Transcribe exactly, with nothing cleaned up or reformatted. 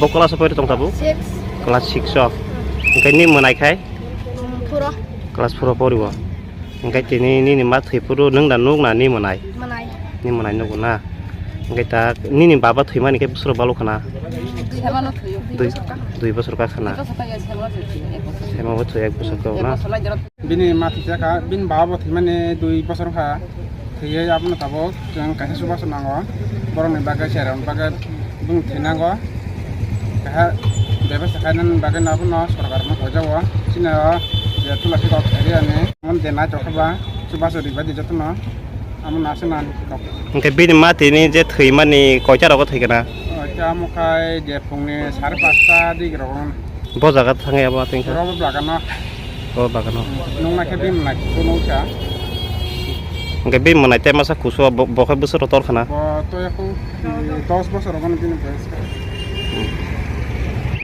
O class o pori tong tabuk? Six. Class six o. Hwnkhe ni mwnai khai? Four o. Class four o pori o. Hwnkhe tini nini ma thwi phuru nwng da nuk na ni mwnai? Mwnai. Ni mwnai nugo na? Hwnkhe ta nini baba thwimani khe bwswk balo khana? Dui, dui bosor ka khana. Sema bo thwi ek bosor ka na? Bini ma thwi kha, bini baba bo thwimani dui bosor kha. Thwiwi abono tabuk chwng kaisa chubachu nango. Borokni bagwi, cherairokni bagwi bini thwi nango. Kaisa bebasta khainani bagwi abono sorkarno koijago. Chini o je tulasi kok area ni, omo je naithok khe ba chubachu ribai di jotono. Amo nase nan kok. Hwnkhe bini ma tini je thwimani koita rogo thwikha na? Oita amo khai je phungni sare pasta digi rogo. Bo jaga thangwi abo atwng kha? Rogo bagano. Bo bagano. Nungna khe bini mwnai kusu nungkha. Hwnkhe bini mwnai tei masa kusu bo, bo khe bwswk rotor khana? Bo to yakho, eh, dos bosor rogo bini boyes kha.